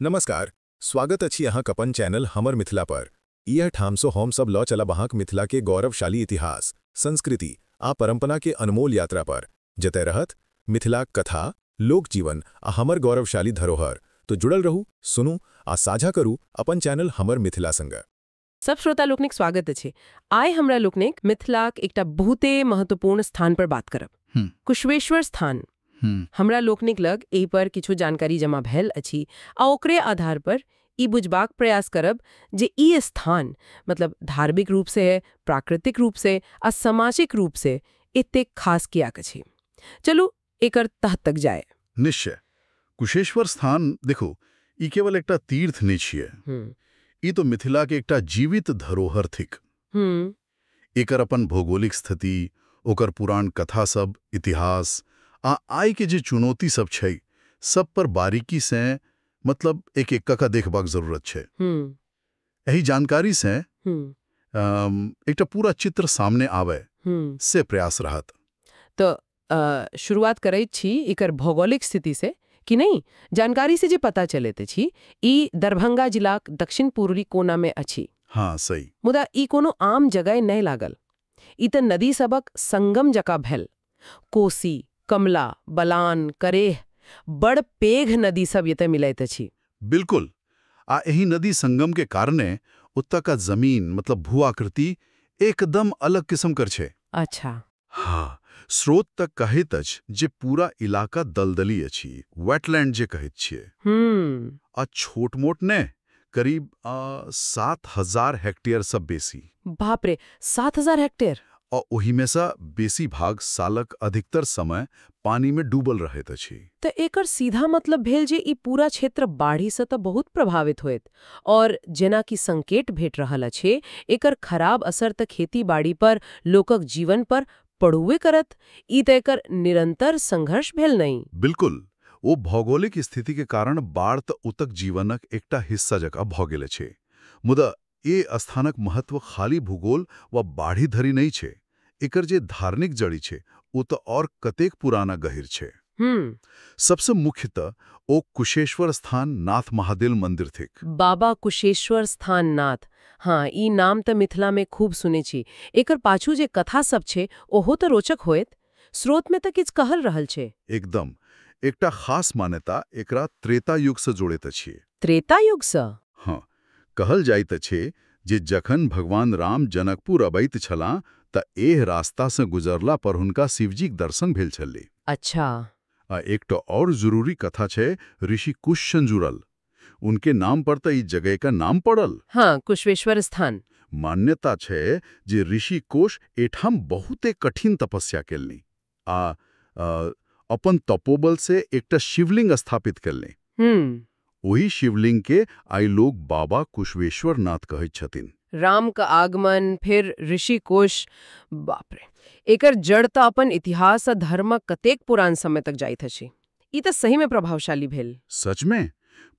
नमस्कार, स्वागत अछि अहाँक अपन चैनल हमर मिथिला पर। इएह ठामसँ हम सब लऽ चलब अहाँक मिथिला के गौरवशाली इतिहास, संस्कृति आ परंपरा के अनमोल यात्रा पर, जतय रहत मिथिलाक कथा, लोक जीवन आ हमर गौरवशाली धरोहर। तो जुड़ल रहू, सुनू आ साझा करू अपन चैनल हमर मिथिला संग। सब श्रोता लोकनिक स्वागत अछि। आइ हमरा लोकनिक मिथिलाक एकटा बहुते महत्वपूर्ण स्थान पर बात करब, कुशेश्वर स्थान। हमरा लोकनिक लग एहि पर किछु जानकारी जमा भेल अछि आ ओकरे आधार पर ई बुझबाक प्रयास करब जे ई स्थान मतलब धार्मिक रूप से, प्राकृतिक रूप से आ सामाजिक रूप से एतेक खास कियाक अछि। चलू, एकर तह तक जाय। निश्चय। कुशेश्वर स्थान देखू, ई केवल एकटा तीर्थ नहि छियै। ई तो मिथिला के एकटा जीवित धरोहर थिक। एकर अपन भौगोलिक स्थिति, ओकर पुरान कथा सब, इतिहास आ आइ के जे चुनौती सब छै, सब पर बारीकी से, मतलब एक एक कऽ देखबाक जरूरत छै। एहि जानकारी से एकटा पूरा चित्र सामने आवे, से प्रयास रहत। तो शुरुआत करैत छी एकर भौगोलिक स्थिति से कि नहि? जानकारी से जे पता चलैत अछि, ई दरभंगा जिलाक दक्षिण पूर्वी कोना में अछि। हाँ, सही। मुदा ई कोनो आम जगह नहि लागल। ई तऽ नदी सबक संगम जकाँ भेल। कोसी, कमला, बलान, करेह, बड़ पेघ नदी सब एतय मिलैत अछि। बिल्कुल, आ एहि नदी संगम के कारणे ओतऽ का जमीन, मतलब भू आकृति, एकदम अलग किस्म कर छै। हाँ, स्रोत तक कहैत अछि जे पूरा इलाका दलदली अछि, वेटलैंड जे कहैत छियै। आ छोट मोट ने, करीब 7,000 हेक्टेयर सँ बेसी। बाप रे, 7,000 हेक्टेयर! आ ओहिमे सँ बेसी भाग सालक अधिकतर समय पानी में डूबल रहैत अछि। तऽ एकर सीधा मतलब भेल जे ई पूरा क्षेत्र बाढ़ि से तऽ बहुत प्रभावित होयत और जेना कि संकेत भेट रहल अछि, एकर खराब असर तऽ खेती बाड़ी पर, लोकक जीवन पर पड़ुए करत। ई तऽ एकर निरंतर संघर्ष भेल नहि? बिल्कुल, ओ भौगोलिक स्थिति के कारण बाढ़ तऽ ओतक जीवनक एकटा हिस्सा जकाँ भऽ गेल छै। मुदा ए स्थानक महत्व खाली भूगोल वा बाढ़ि धरि नहि छै। एकर जे धार्मिक जड़ि छै, ओ तऽ और कतेक पुराना, गहिर छै। सबसे मुख्यतः ओ कुशेश्वर स्थान नाथ महादेव मंदिर थिक। बाबा कुशेश्वर स्थान नाथ, हाँ, ई नाम तऽ मिथिला में खूब सुनै छी। एकर पाछू जे कथा सब छै, ओहो तऽ रोचक होयत। स्रोत में तऽ किछु कहल रहल छै। एकदम। एकटा खास मान्यता एकरा त्रेता युग से जोड़ैत अछि। त्रेता युग सँ? हाँ, कहल जाइत अछि जे जखन भगवान राम जनकपुर अबैत छलाह तऽ एह रास्ता से गुजरला पर हुनका शिवजीक दर्शन भेल छलै। आ एकटा और जरूरी कथा छै ऋषि कुश सँ जुड़ल। उनके नाम पर तऽ ई जगह का नाम पड़ल। हाँ, कुशेश्वर स्थान। मान्यता छै जे ऋषि कुश एठाम बहुते कठिन तपस्या केलनि आ अपन तपोबल से एकटा शिवलिंग स्थापित केलनि। ओही शिवलिंग के आइ लोग बाबा कुशवेश्वर नाथ कहैत छथिन। राम का आगमन, फिर ऋषि कुश, बाप रे, एकर जड़ तऽ अपन इतिहास आ धर्मक कतेक पुरान समय तक जाइत अछि। ई तऽ सही में प्रभावशाली भेल। सच में,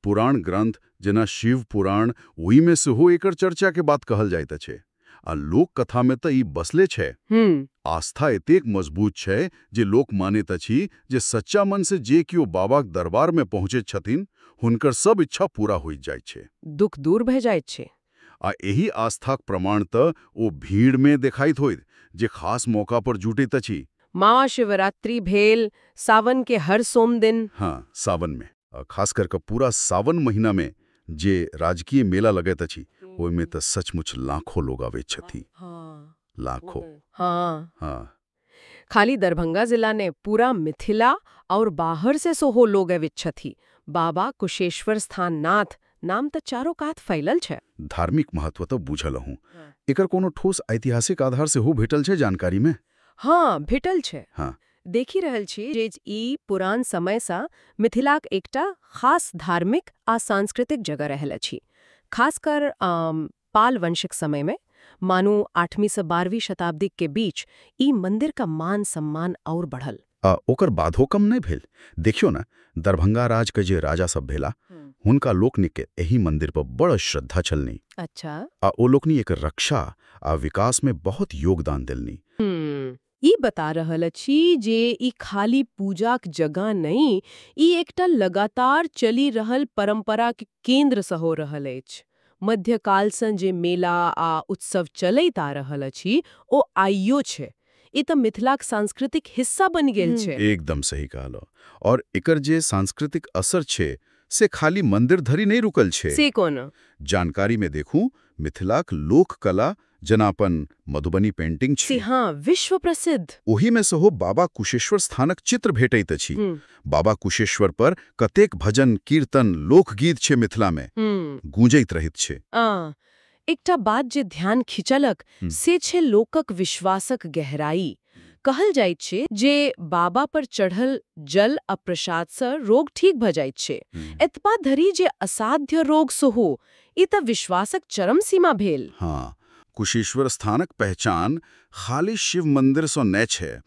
पुराण ग्रंथ जेना शिव पुराण, ओहिमे सेहो एकर चर्चा के बात कहल जाइत अछि आ लोक कथा में तऽ ई बसले छै। आस्था एतेक मजबूत छै जे लोक मानैत अछि जे सच्चा मन से जे केओ बाबाक दरबार में पहुँचैत छथिन, हुनकर सब इच्छा पूरा होइत जाइत छै। दुख दूर भए जाइत छै। आ एहि आस्थाक प्रमाण तऽ ओ भीड़ में देखाइत होइत जे खास मौका पर जुटैत अछि। महाशिवरात्रि भेल, सावन के हर सोम दिन। हाँ, सावन में, आ खास कर पूरा सावन महीना में जे राजकीय मेला लगैत अछि, ओहिमे तऽ सचमुच लाखों लोग अबैत छथि। लाखों। खाली दरभंगा जिला ने, पूरा मिथिला और बाहर से सेहो लोग अबैत छथि। बाबा कुशेश्वर स्थान नाथ नाम तऽ चारो कात फैलल छै। धार्मिक महत्व तऽ बुझल हूँ। एकर कोनो ठोस ऐतिहासिक आधार सेहो भेटल छै जानकारी में? हाँ, भेटल छै। देखि रहल छी जे ई पुरान समयसँ मिथिलाक एकटा खास धार्मिक आ सांस्कृतिक जगह रहल अछि। खासकर पाल वंशक समय में, मानू 8वीं से 12वीं शताब्दी के बीच ई मंदिर का मान सम्मान और बढ़ल। आ ओकर बाधो कम नहि भेल। देखियौ ने, दरभंगा राज के जे राजा सब भेला, हुनका लोकनिक के एहि मंदिर पर बड़ श्रद्धा छलनि। आ ओ लोकनि एकर रक्षा आ विकास में बहुत योगदान देलनि। ई बता रहल अछि जे ई खाली पूजाक जगह नहि, ई एकटा लगातार चलि रहल परंपराक केंद्र सेहो रहल अछि। मध्यकालसँ जे मेला आ उत्सव चलैत आ रहल अछि, ओ आइयो छै। ई तऽ मिथिलाक सांस्कृतिक हिस्सा बनि गेल छै। एकदम सही कहलहुँ। और एकर जे सांस्कृतिक असर छै, से खाली मंदिर धरि नहि रुकल छै। से कोना? जानकारी में देखू, मिथिलाक लोककला जेना अपन मधुबनी पेंटिंग से छै, हाँ, विश्व प्रसिद्ध। ओहि में सेहो बाबा कुशेश्वर स्थानक चित्र भेटैत अछि। बाबा कुशेश्वर पर कतेक भजन, कीर्तन, लोकगीत छै मिथिला में, गूंजैत रहैत छै। आ एकटा बात जे ध्यान खिंचलक से छै लोकक विश्वासक गहराई। कहल जाइत छै जे बाबा पर चढ़ल जल आ प्रसादसँ रोग ठीक भऽ जाइत छै, एतबा धरि जे असाध्य रोग सेहो। ई तऽ विश्वासक चरम सीमा भेल। हाँ, कुशेश्वर स्थानक पहचान खाली शिव मंदिर सँ नहि छै।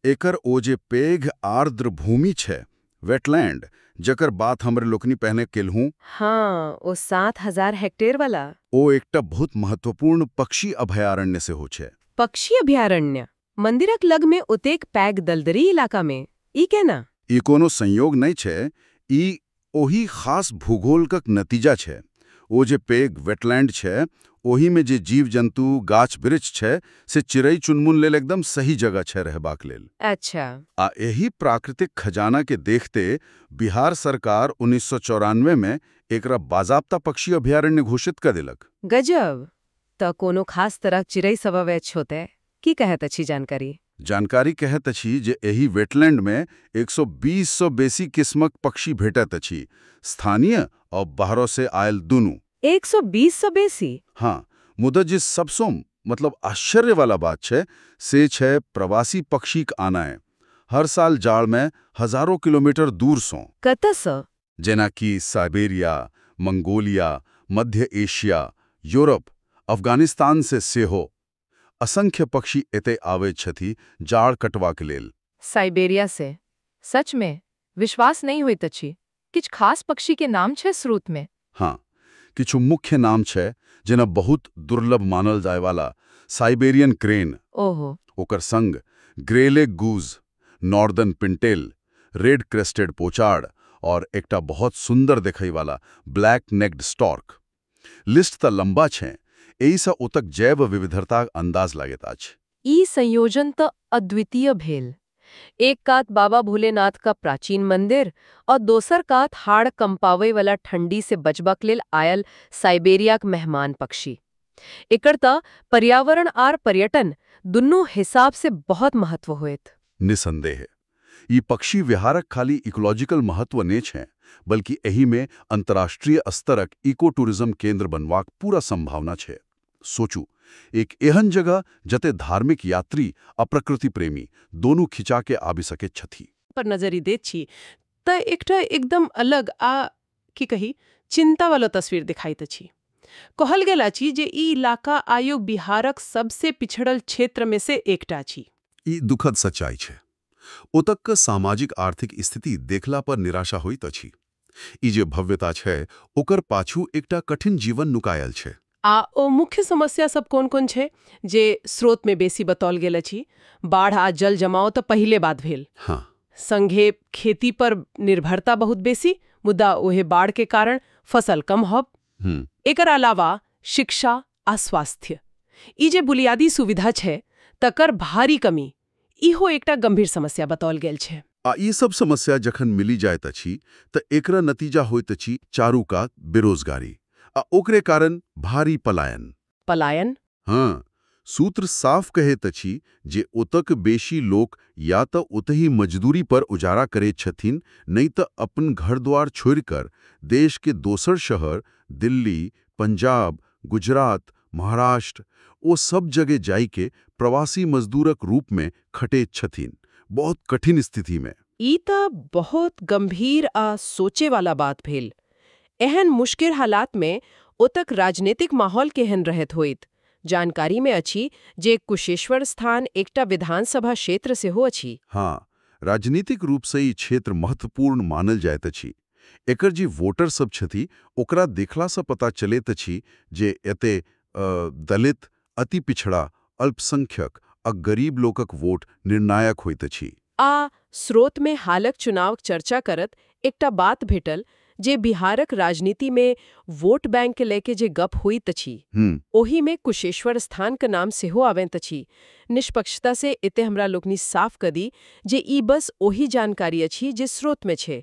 एकर ओ जे पैघ आर्द्र भूमि छै, वेटलैंड, जकर बात हमरे लोकनि पहिने केलहुँ, हाँ, ओ 7000 हेक्टेयर वाला। ओ एकटा बहुत महत्वपूर्ण पक्षी अभयारण्य सेहो छै। पक्षी अभयारण्य? मंदिरक लग में ओतेक पैघ दलदली इलाका में ई केना? ई कोनो संयोग नहि छै, ई ओही खास भूगोलक नतीजा छै। ओ जे पैघ वेटलैंड छै, ओही में जे जीव-जंतु, गाछ-वृक्ष छै, से चिड़ै चुनमुन लेल एकदम सही जगह छै रहबाक लेल। आ एही प्राकृतिक खजाना के देखते बिहार सरकार 1994 में एकरा बाजाबता पक्षी अभयारण्य घोषित कर देलक। गजब! तऽ कोनो खास तरह चिड़ै सब अबैत होतै? की कहैत अछि जानकारी? जानकारी कहैत अछि जे एहि वेटलैंड में 120 सँ बेसी किस्मक पक्षी भेटैत अछि, स्थानीय और बाहरों से आयल दुनू। 120 सँ बेसी? हाँ, मुदा जे सबसँ मतलब आश्चर्य वाला बात छै, से छै प्रवासी पक्षीक आनाय। हर साल जाड़ में हजारों किलोमीटर दूर सँ। कतऽसँ? जेना कि साइबेरिया, मंगोलिया, मध्य एशिया, यूरोप, अफगानिस्तान से सेहो असंख्य पक्षी एतय आबैत छथि जाड़ कटबाक लेल। साइबेरिया से? सच में विश्वास नहीं होइत अछि। किछु खास पक्षी के नाम छै स्रोत में? हाँ, किछु मुख्य नाम छै, जेना बहुत दुर्लभ मानल जाय वाला साइबेरियन क्रेन, ओकर संग greylag goose, northern pintail, red crested pochard और एकटा बहुत सुंदर देखै वाला ब्लैक नेक्ड स्टॉर्क। लिस्ट तऽ लंबा छै। एहिसँ ओतक जैव विविधताक अंदाज लागैत अछि। ई संयोजन तऽ अद्वितीय भेल। एक कात बाबा भोलेनाथ का प्राचीन मंदिर और दोसर कात हाड़ कंपावे वाला ठंडी से बचबाक लेल आयल साइबेरियाक मेहमान पक्षी। एकर तऽ पर्यावरण आर पर्यटन दुनू हिसाब से बहुत महत्व होयत। निसंदेह, ई पक्षी विहारक खाली इकोलॉजिकल महत्व नहि छै, बल्कि एहि में अंतर्राष्ट्रीय स्तरक इको टूरिज्म केंद्र बनवाक पूरा संभावना छै। सोचू, एक एहन जगह जते धार्मिक यात्री आ प्रकृति प्रेमी दोनू खिंचा के आबि सकैत छथि। पर नजरि दैत छी तऽ एकटा एकदम अलग आ की कही, चिंता वाला तस्वीर दिखाइत अछि। कहल गेल अछि जे ई इलाका आयो बिहारक सबसे पिछड़ल क्षेत्र में से एकटा अछि। ई दुखद सच्चाई छै। ओतक सामाजिक आर्थिक स्थिति देखला पर निराशा होइत अछि। ई जे भव्यता छै, ओकर पाछू एकटा कठिन जीवन नुकायल छै। आ ओ मुख्य समस्या सब कोन कोन छै जे स्रोत में बेसी बतौल गेल अछि? बाढ़ आ जल जमाव तऽ पहिले बात भेल। संगे खेती पर निर्भरता बहुत बेसी, मुदा ओहे बाढ़ के कारण फसल कम होब। एकर अलावा शिक्षा आ स्वास्थ्य, ई जे बुनियादी सुविधा छै, तकर भारी कमी, इहो एकटा गंभीर समस्या बतौल गेल छै। आ ई सब समस्या जखन मिली जाइत अछि, तऽ एकरा नतीजा होइत अछि चारू कात बेरोजगारी आ ओकरे कारण भारी पलायन। पलायन? हाँ, सूत्र साफ कहैत अछि जे ओतक बेसी लोक या तऽ ओतहि मजदूरी पर उजारा करैत छथिन, नहि तऽ अपन घर द्वार छोड़िकर देश के दोसर शहर, दिल्ली, पंजाब, गुजरात, महाराष्ट्र, ओ सब जगह जाइके प्रवासी मजदूरक रूप में खटैत छथिन, बहुत कठिन स्थिति में। ई तऽ बहुत गंभीर आ सोचे वाला बात भेल। एहन मुश्किल हालात में ओतक राजनीतिक माहौल केहन रहैत होइत? जानकारी में अछि जे कुशेश्वर स्थान एकटा विधानसभा क्षेत्र सेहो अछि। हाँ, राजनीतिक रूप से ई क्षेत्र महत्वपूर्ण मानल जाइत अछि। एकर जे वोटर सब छथि, ओकरा देखलासँ पता चलैत अछि जे एते दलित, अति पिछड़ा, अल्पसंख्यक आ गरीब लोकक वोट निर्णायक होइत अछि। आ स्रोत में हालक चुनावक चर्चा करत एकटा बात भेटल जे बिहारक राजनीति में वोट बैंक के लए के जे गप होइत अछि, ओहि में कुशेश्वर स्थान के नाम सेहो आबैत अछि। निष्पक्षता से एते हमरा लोकनि साफ कऽ दी जे ई बस ओही जानकारी अछि जे स्रोत में छै।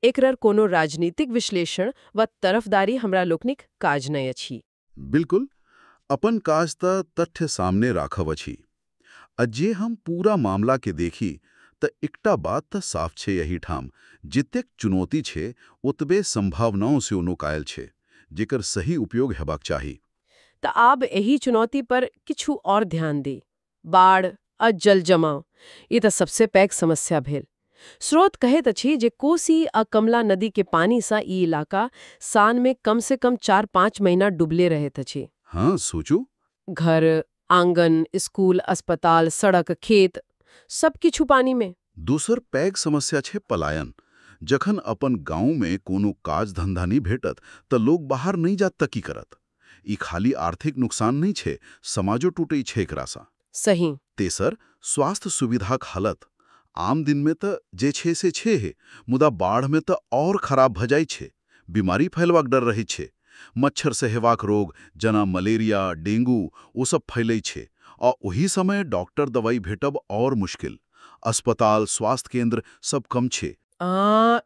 एकरर कोनो राजनीतिक विश्लेषण वा तरफदारी हमरा लोकनिक काज नहि अछि। बिल्कुल, अपन काज त तथ्य सामने राखब अछि। आ जे हम पूरा मामला के देखी त एकटा बात त साफ छै एहिठाम, जतेक चुनौती छै ओतबे संभावनाओं सेहो नुकायल छै, जेकर सही उपयोग हेबाक चाही। तऽ आब एहि चुनौती पर किछु और ध्यान दी। बाढ़ आ जल जमाव, ई तऽ सबसे पैघ समस्या भेल। स्रोत कहैत अछि जे कोसी आ कमला नदी के पानी सँ ई इलाका साल में कम से कम 4-5 महीना डूबले रहैत अछि। हाँ, सोचू। घर, आंगन, स्कूल, अस्पताल, सड़क, खेत, सब किछु पानी में। दोसर पैघ समस्या छै पलायन। जखन अपन गाँव में कोनो काज धंधा नहि भेटत त लोग बाहर नहि जात त की करत? ई खाली आर्थिक नुकसान नहि छै, समाजो टूटै छै एकरासँ। सही। तेसर, स्वास्थ्य सुविधाक हालत। आम दिनमे त जे छै से छै हे, मुदा बाढ़मे त और खराब भ जाइ छै। बीमारी फैलबाक डर रहै छै। मच्छर से हेबाक रोग जेना मलेरिया, डेंगू, ओ सब फैलै छै आ ओही समय डॉक्टर दवाई भेटब और मुश्किल। अस्पताल, स्वास्थ्य केंद्र सब कम छै।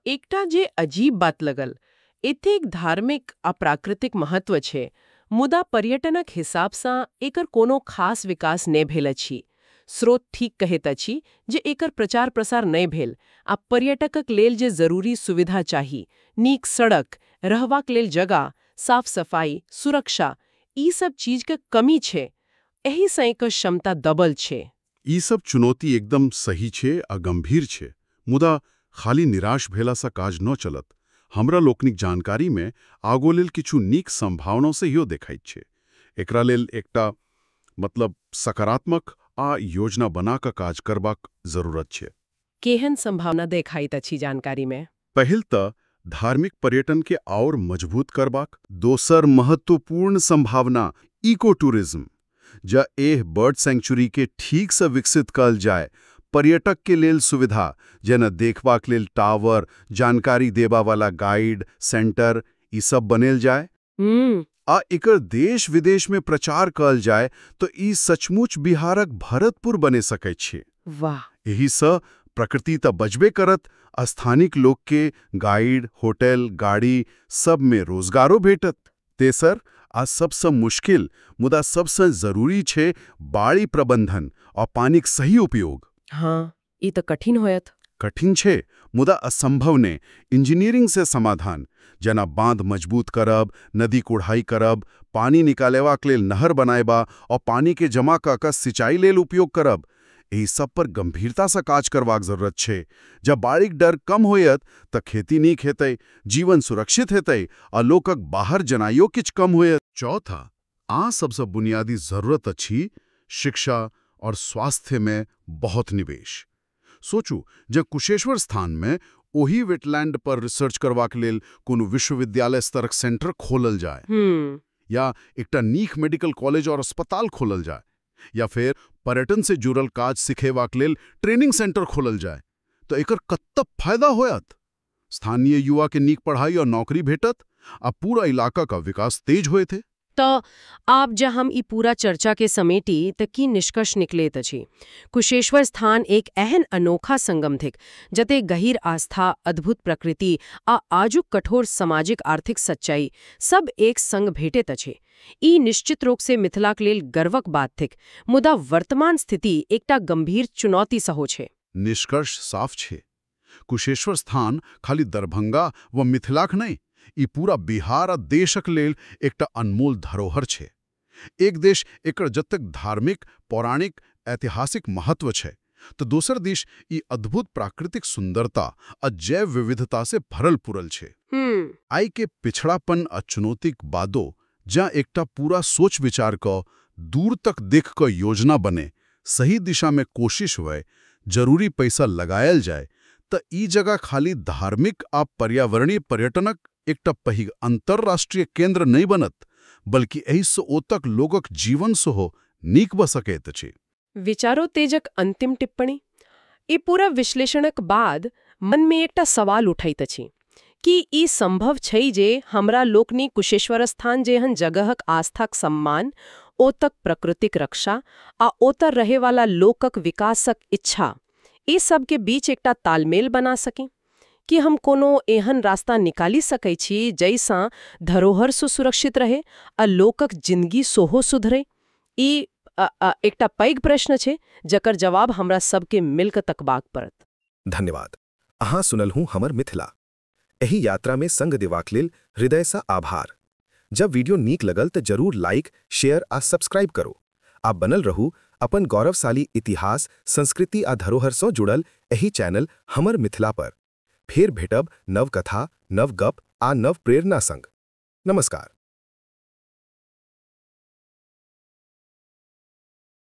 एकटा जे अजीब बात लगल, एतेक धार्मिक आ प्राकृतिक महत्व छै, मुदा पर्यटनक हिसाबसँ एकर कोनो खास विकास नहि भेल अछि। स्रोत ठीक कहैत अछि जे एकर प्रचार प्रसार नहि भेल आ पर्यटकक लेल जे जरूरी सुविधा चाही, नीक सड़क, रहबाक लेल जगह, साफ सफाई, सुरक्षा, ई सब चीजके कमी छै। एहिसँ एकर क्षमता दबल छै। ई सब चुनौती एकदम सही छै आ गंभीर छै, मुदा खाली निराश भेलासँ काज न चलत। हमरा लोकनिक जानकारी में आगो लेल किछु नीक संभावना सेहो देखाइत छै। एकरा लेल एकटा मतलब सकारात्मक आ योजना बना कऽ काज करबाक जरूरत छै। केहन संभावना देखाइत अछि जानकारी में? पहिल तऽ धार्मिक पर्यटन के और मजबूत करबाक। दोसर महत्वपूर्ण संभावना इको टूरिज्म। जँ एह बर्ड सेंचुरी के ठीक से विकसित कयल जाय, पर्यटक के लेल सुविधा जेना देखबाक लेल टावर, जानकारी देबा वाला गाइड सेंटर, ई सब बनेल जाय आ एकर देश विदेश में प्रचार कयल जाय तो ई सचमुच बिहारक भरतपुर बने सकै छै। वाह। एहिसँ प्रकृति तऽ बचबे करत, स्थानिक लोक के गाइड, होटल, गाड़ी सब में रोजगारो भेटत। तेसर आ सबसँ मुश्किल मुदा सबसँ जरूरी छै बाढ़ि प्रबंधन आ पानिक सही उपयोग। हाँ, ई तऽ कठिन होयत। कठिन छै मुदा असंभव नहि। इंजीनियरिंग से समाधान जेना बांध मजबूत करब, नदी कोढ़ाई करब, पानी निकालेबाक लेल नहर बनायबा और पानी के जमा कऽ कऽ सिंचाई लेल उपयोग करब, एहि सब पर गंभीरता से काज करबाक जरूरत छै। जब बाढ़िक डर कम होयत तऽ खेती नीक हेतै, जीवन सुरक्षित हेतै आ लोकक बाहर जनाइयो किछु कम होयत। चौथा आ सबसँ बुनियादी जरूरत अछि शिक्षा और स्वास्थ्य में बहुत निवेश। सोचू जे कुशेश्वर स्थान में ओही वेटलैंड पर रिसर्च करबाक लेल कोनो विश्वविद्यालय स्तरक सेंटर खोलल जाय, या एकटा नीक मेडिकल कॉलेज और अस्पताल खोलल जाय, या फिर पर्यटन से जुड़ल काज सिखेबाक लेल ट्रेनिंग सेंटर खोलल जाय, तो एकर कत्ता फायदा होयत। स्थानीय युवा के नीक पढ़ाई और नौकरी भेटत आ पूरा इलाका का विकास तेज होयत। तऽ आब जँ हम ई पूरा चर्चा के समेटी तऽ की निष्कर्ष निकलैत अछि? कुशेश्वर स्थान एक एहन अनोखा संगम थिक जते गहीर आस्था, अद्भुत प्रकृति आ आजुक कठोर सामाजिक आर्थिक सच्चाई सब एक संग भेटैत अछि। ई निश्चित रूप से मिथिलाक लेल गर्वक बात थिक, मुदा वर्तमान स्थिति एकटा गंभीर चुनौती सेहो छै। निष्कर्ष साफ छै, कुशेश्वर स्थान खाली दरभंगा व मिथिलाक नहि, ई पूरा बिहार आ देशक लेल एकटा अनमोल धरोहर छै। एक देश एकर जतेक धार्मिक, पौराणिक, ऐतिहासिक महत्व छै, तऽ दोसर दिश ई अद्भुत प्राकृतिक सुंदरता आ जैव विविधता से भरल पुरल छै। आइ के पिछड़ापन आ चुनौतीक बादो जँ एकटा पूरा सोच विचार कऽ दूर तक देख कऽ योजना बने, सही दिशा में कोशिश हुए, जरूरी पैसा लगायल जाय, तऽ ई जगह खाली धार्मिक आ पर्यावरणीय पर्यटनक एकटा पैघ अंतर्राष्ट्रीय केंद्र नहि बनत, बल्कि एहिसँ ओतक लोकक जीवन सेहो नीक भऽ सकैत अछि। विचारोत्तेजक अंतिम टिप्पणी। ई पूरा विश्लेषणक बाद मनमे एकटा सवाल उठैत अछि कि ई संभव छै जे हमरा लोकनि कुशेश्वर स्थान जेहन जगहक आस्थाक सम्मान, ओतक प्रकृतिक रक्षा आ ओतऽ रहेवाला लोकक विकासक इच्छा, ई सबके बीच एकटा तालमेल बना सकी? कि हम कोनो एहन रास्ता निकालि सकै छी जाहिसँ धरोहर सुरक्षित रहे आ लोकक जिंदगी सेहो सुधरे? ई एकटा पैघ प्रश्न छै जकर जवाब हमरा सबके मिलकऽ तकबाक पड़त। धन्यवाद। अहाँ सुनलहुँ हमर मिथिला। एहि यात्रा में संग देबाक लेल हृदयसँ आभार। जब वीडियो नीक लगल तऽ जरूर लाइक, शेयर आ सब्सक्राइब करू आ बनल रहू अपन गौरवशाली इतिहास, संस्कृति आ धरोहरसँ जुड़ल एहि चैनल हमर मिथिला पर। फेर भेटब नव कथा, नव गप आ नव प्रेरणा संग। नमस्कार।